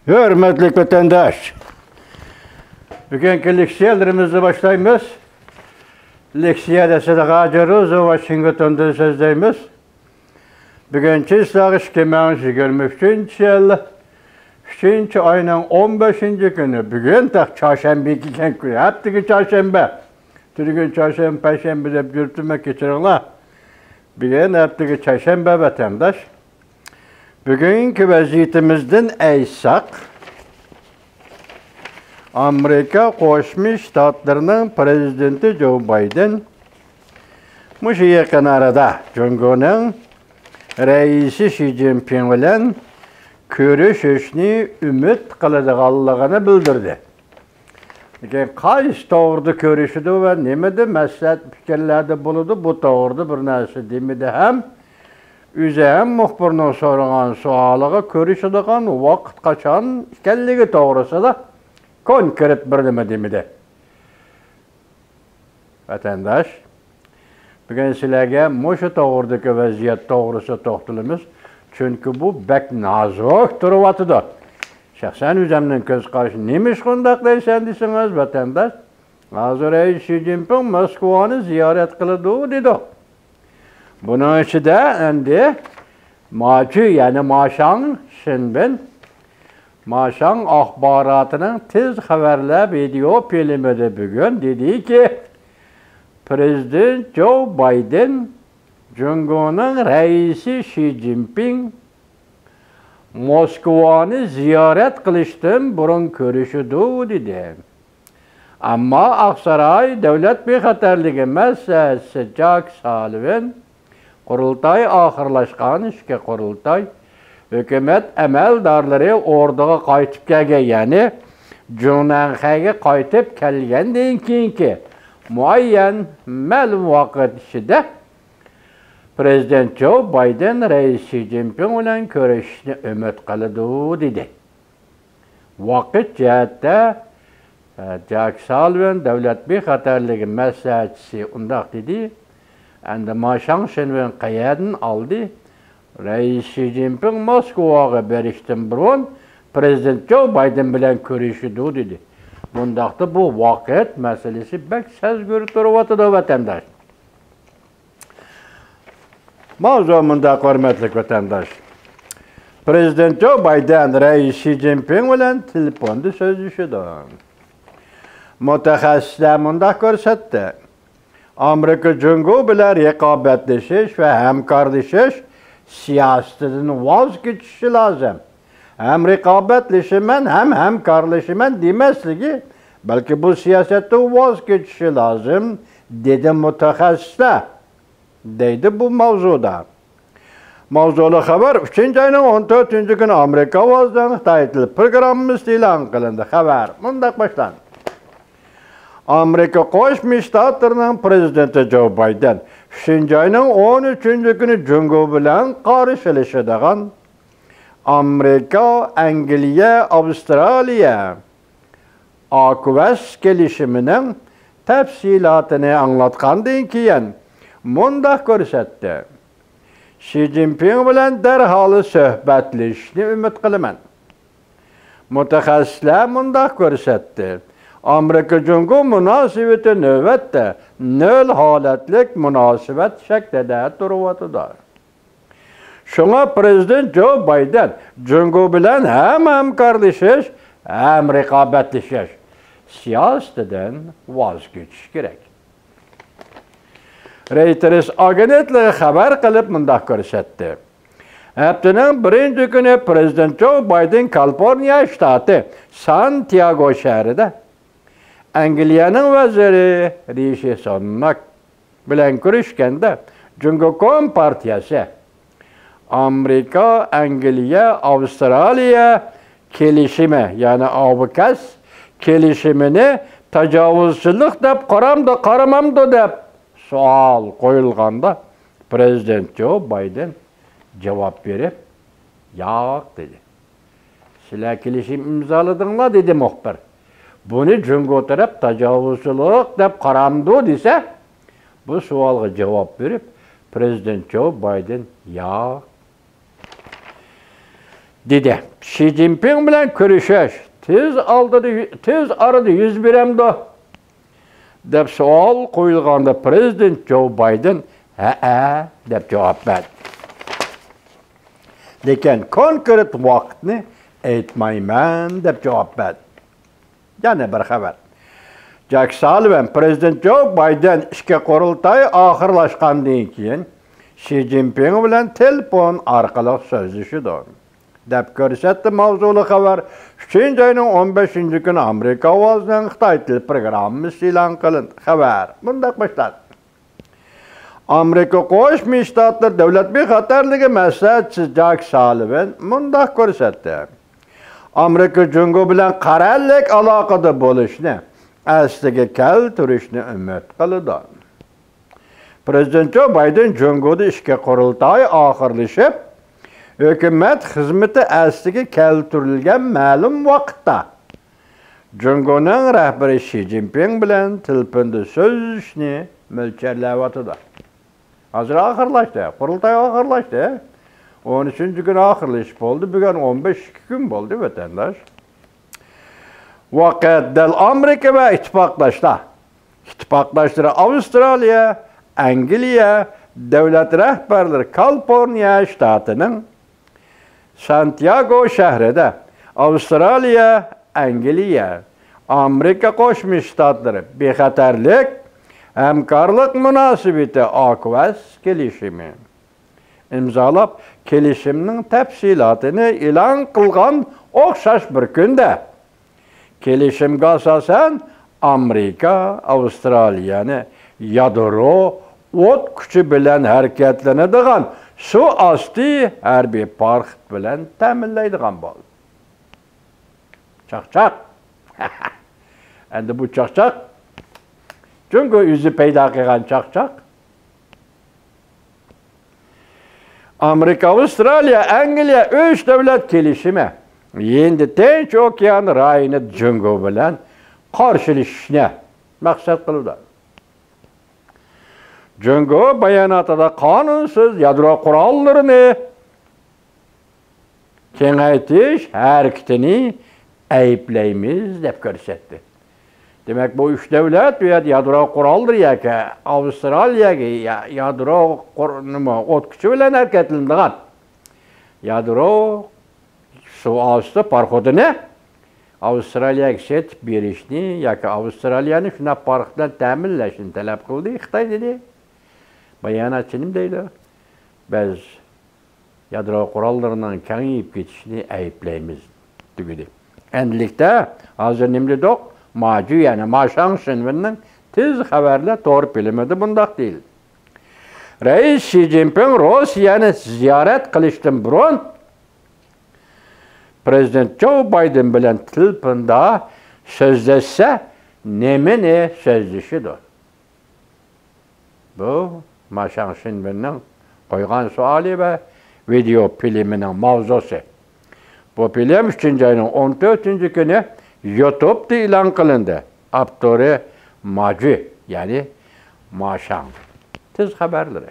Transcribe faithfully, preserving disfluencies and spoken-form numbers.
ھۆرمەتلىك ۋەتەنداش، بۈگۈنكى لېكسىيەلىرىمىزنى باشلايمىز. لېكسىيە دەسسىدە غاجىروزا ۋاشىنگتوندىن سۆزلەيمىز. بۈگۈن چىسلاغ ئىككى مىڭ يىگىرمە ئۈچىنچى يىل ئۈچىنچى ئاينىڭ ئون بەشىنچى كۈنى. بۈگۈن تېخى چارشەنبە ئىكەنكۇ، ھەپتىكى چارشەنبە. تۈنۈگۈن چارشەنبە، پەيشەنبە دەپ يۈرۈپتىمەن، كەچۈرۈڭلار. بۈگۈن ھەپتىكى چارشەنبە، ۋەتەنداش. بۈگۈنكى ۋەزىيىتىمىزدىن ئېيتساق، ئامېرىكا قوشما شتاتلىرىنىڭ پىرېزىدېنتى جو بايدېن مۇشۇ يېقىن ئارىدا جۇڭگونىڭ رەئىسى شى جىنپىڭ بىلەن كۆرۈشۈشنى ئۈمىد قىلىدىغانلىقىنى بىلدۈردى. لېكىن قايسى توغرىدا كۆرۈشىدۇ ۋە نېمىدە مەسلىھەت پىكىرلەردە بولىدۇ، بۇ توغرىدا بىر نەرسە دېمىدى ھەم، ئۆزى ھەم مۇخبىرنىڭ سورىغان سوئالىغا كۆرۈشىدىغان ۋاقىت قاچان ئىكەنلىكى توغرىسىدا كونكرېت بىر نېمە دېمىدى. ۋەتەنداش، بۈگۈن سىلەرگە مۇشۇ توغرىدىكى ۋەزىيەت توغرىسىدا توختىلىمىز، چۈنكى بۇ بەك نازۇك تۇرۇۋاتىدۇ. شەخسەن ئۆزۈمنىڭ كۆز قارىشى. نېمىشقا ئۇنداق دەيسەن دېسىڭىز، ۋەتەنداش، ھازىر رەئىس شى جىنپىڭ موسكۋانى زىيارەت قىلىدۇ دېدۇق. بۇنىڭ ئىچىدە ئەمدى ماچۈ، يەنى ماشاڭ شېنبىن، ماشاڭ ئاخباراتىنىڭ تېز خەۋەرلەر ۋىدېئو فىلىمىدە بۈگۈن دېدىكى، پىرېزىدېنت جو بايدېن جۇڭگونىڭ رەئىسى شى جىنپىڭ موسكۋانى زىيارەت قىلىشتىن بۇرۇن كۆرۈشىدۇ، دېدى. ئەمما ئاقساراي دۆلەت بىخەتەرلىكى مەسلىھەتچىسى جاك سالىۋېن، قۇرۇلتاي ئاخىرلاشقان ئىككى قۇرۇلتاي، ھۆكۈمەت ئەمەلدارلىرى ئوردىغا قايتىپ كەلگەن، يەنى جۇڭنەنخەيگە قايتىپ كەلگەندىن كېيىنكى مۇئەييەن مەلۇم ۋاقىت ئىچىدە پىرېزىدېنت جو بايدېن رەئىس شى جىنپىڭ بىلەن كۆرۈشۈشنى ئۈمىد قىلىدۇ، دېدى. ۋاقىت جەھەتتە، ئە، جاك سالىۋېن دۆلەت بىخەتەرلىكى مەسلىھەتچىسى ئۇنداق دېدى. ئەمدى ماشاڭ شېنۋېن قەيەردىن ئالدى؟ رەئىس شى جىنپىڭ موسكۋاغا بېرىشتىن بۇرۇن پىرېزىدېنت جو بايدېن بىلەن كۆرۈشىدۇ، دېدى. بۇنداقتا بۇ ۋاقىت مەسىلىسى بەك سەزگۈر تۇرۇۋاتىدۇ، ۋەتەنداش. ماۋزۇ مۇنداق، ھۆرمەتلىك ۋەتەنداش. پىرېزىدېنت جو بايدېن رەئىس شى جىنپىڭ بىلەن تېلېفوندا سۆزلىشىدۇ. مۇتەخەسسىسلەر مۇنداق كۆرسەتتى: ئامېرىكا جۇڭگو بىلەن رىقابەتلىشىش ۋە ھەمكارلىشىش سىياسىتىدىن ۋاز كېچىشى لازىم. ھەم رىقابەتلىشىمەن، ھەم ھەمكارلىشىمەن دېمەسلىكى، بەلكى بۇ سىياسەتتىن ۋاز كېچىشى لازىم، دېدى مۇتەخەسسىسلەر. دەيدۇ بۇ ماۋزۇدا. ماۋزۇلۇق خەۋەر ئۈچىنچى ئاينىڭ ئون تۆتىنچى كۈنى ئامېرىكا ئاۋازىنىڭ خىتاي تىل پروگراممىسىدا ئېلان قىلىندى. خەۋەر مۇنداق باشلاندى. ئامېرىكا قوشما شتاتلىرىنىڭ پىرېزىدېنتى جو بايدېن ئۈچىنچى ئاينىڭ ئون ئۈچىنچى كۈنى جۇڭگو بىلەن قارشىلىشىدىغان ئامېرىكا، ئەنگلىيە، ئاۋسترالىيە، ئاكۋەس كېلىشىمىنىڭ تەپسىلاتىنى ئاڭلاتقاندىن كېيىن مۇنداق كۆرسەتتى: شى جىنپىڭ بىلەن دەرھال سۆھبەتلىشىشنى ئۈمىد قىلىمەن. مۇتەخەسسىسلەر مۇنداق كۆرسەتتى: ئامېرىكا جۇڭگو مۇناسىۋىتى نۆۋەتتە نۆل ھالەتلىك مۇناسىۋەت شەكلىدە تۇرۇۋاتىدۇ. شۇڭا پىرېزىدېنت جو بايدېن جۇڭگو بىلەن ھەم ھەمكارلىشىش، ھەم رىقابەتلىشىش سىياسىتىدىن ۋاز كېچىش كېرەك. رېيتېرس ئاگېنتلىقى خەۋەر قىلىپ مۇنداق كۆرسەتتى: ھەپتىنىڭ بىرىنچى كۈنى پىرېزىدېنت جو بايدېن كالىفورنىيە شتاتى سانتىياگو شەھىرىدە ئەنگلىيەنىڭ ۋەزىرى رىشى سۇناك بىلەن كۆرۈشكەندە، جۇڭگو كومپارتىيەسى ئامېرىكا، ئەنگلىيە، ئاۋسترالىيە كېلىشىمى، يەنى ئاۋكەس كېلىشىمىنى تاجاۋۇزچىلىق دەپ قارامدۇ، قارىمامدۇ دەپ سوئال قويۇلغاندا، پىرېزىدېنت جو بايدېن جاۋاب بېرىپ، ياق، دېدى. سىلەر كېلىشىم ئىمزالىدىڭلار، دېدى مۇخبىر. بۇنى جۇڭگو تەرەپ تاجاۋۇزچىلىق دەپ قارامدۇ دېسە، بۇ سوئالغا جاۋاب بېرىپ، پىرېزىدېنت جو بايدېن ياق. دېدى. شى جىنپىڭ بىلەن كۆرۈشۈش تېز ئالدىدا، تېز ئارىدا يۈز بېرەمدۇ؟ دەپ سوئال قويۇلغاندا، پىرېزىدېنت جو بايدېن «ھەئە» دەپ جاۋاب بەردى. لېكىن كونكرېت ۋاقىتنى ئېيتمايمەن دەپ جاۋاب بەردى. يەنە بىر خەۋەر. جاك سالىۋان پىرېزىدېنت جو بايدېن ئىككى قۇرۇلتاي ئاخىرلاشقاندىن كېيىن شى جىنپىڭ بىلەن تېلېفون ئارقىلىق سۆزلىشىدۇ، دەپ كۆرسەتتى ماۋزۇلۇق خەۋەر. ئۈچىنچى ئاينىڭ ئون بەشىنچى كۈنى ئامېرىكا ئاۋازىنىڭ خىتاي تىل پروگراممىسى ئېلان قىلىندى. خەۋەر مۇنداق باشلاندى. ئامېرىكا قوشما شتاتلىرى دۆلەت بىخەتەرلىكى مەسلىھەتچىسى جاك سالىۋان مۇنداق كۆرسەتتى. ئامېرىكا جۇڭگو بىلەن قەرەللىك ئالاقىدە بولۇشنى ئەسلىگە كەلتۈرۈشنى ئۈمىد قىلىدۇ. پىرېزىدېنت جو بايدېن جۇڭگودا ئىككى قۇرۇلتاي ئاخىرلىشىپ، ھۆكۈمەت خىزمىتى ئەسلىگە كەلتۈرۈلگەن مەلۇم ۋاقىتتا، جۇڭگونىڭ رەھبىرى شى جىنپىڭ بىلەن تېلېفوندا سۆزلىشىشنى مۆلچەرلەۋاتىدۇ. ھازىر ئاخىرلاشتى، قۇرۇلتاي ئاخىرلاشتى. ئون ئۈچىنچى كۈنى ئاخىرلىشىپ بولدى، بۈگۈن ئون بەش، ئىككى كۈن بولدى، ۋەتەنداش. ۋاقىت دەل ئامېرىكا ۋە ئىتتىپاقداشلار، ئىتتىپاقداشلىرى ئاۋسترالىيە، ئەنگلىيە، دۆلەت رەھبەرلىرى كالىفورنىيە شتاتىنىڭ سانتىياگو شەھىرىدە ئاۋسترالىيە، ئەنگلىيە، ئامېرىكا قوشما شتاتلىرى بىخەتەرلىك ھەمكارلىق مۇناسىۋىتى، ئاكۋاس كېلىشىمى ئىمزالاپ، كېلىشىمنىڭ تەپسىلاتىنى ئېلان قىلغان ئوخشاش بىر كۈندە، كېلىشىمگە ئاساسەن، ئامېرىكا ئاۋسترالىيەنى يادرو ئوت كۈچى بىلەن ھەرىكەتلىنىدىغان سۇ ئاستى ھەربىي پاراخوت بىلەن تەمىنلەيدىغان بولدى. چاقچاق. ئەمدى بۇ چاقچاق جۇڭگو ئۆزى پەيدا قىلغان چاقچاق. ئامېرىكا، ئاۋسترالىيە، ئەنگلىيە ئۈچ دۆلەت كېلىشىمى ھىندى تىنچ ئوكيان رايونىدا جۇڭگو بىلەن قارشىلىشىشنى مەقسەت قىلىدۇ. جۇڭگو باياناتىدا قانۇنسىز يادرو قوراللىرىنى كېڭەيتىش ھەرىكىتىنى ئەيىبلەيمىز دەپ كۆرسەتتى. دېمەك، بۇ ئۈچ دۆلەت بۇ يەردە يادرو قوراللىرى ياكى ئاۋسترالىيەگە يا-، يادرو قور-، نېمە، ئوت كۈچى بىلەن ھەرىكەتلىنىدىغان يادرو سۇ ئاستى پاراخوتىنى ئاۋسترالىيەگە سېتىپ بېرىشنى ياكى ئاۋسترالىيەنى شۇنداق پاراخوت بىلەن تەمىنلەشنى تەلەپ قىلدى خىتاي، دېدى. باياناتچى نېمە دەيدۇ؟ بىز يادرو قوراللىرىنىڭ كېڭىيىپ كېتىشىنى ئەيىبلەيمىز، تۈگىدى. ئەمدىلىكتە ھازىر نېمە دېدۇق؟ ماجۈ، يەنى ما شاڭ شىنۋېننىڭ تېز خەۋەرلەر تور پىلىمىدا مۇنداق دېيىلدى. رەئىس شى جىنپىڭ روسىيەنى زىيارەت قىلىشتىن بۇرۇن پىرېزىدېنت جو بايدېن بىلەن تېلېفوندا سۆزلەشسە، نېمىنى سۆزلىشىدۇ؟ بۇ ما شاڭ شىنۋېننىڭ قويغان سوئالى ۋە ۋىدېئو فىلىمىنىڭ ماۋزۇسى. بۇ فىلىم ئۈچىنچى ئاينىڭ ئون تۆتىنچى كۈنى يۇتۇبتا ئېلان قىلىندى. ئاپتورى ماجۈ، يەنى ما شاڭ. تېز خەۋەرلىرى.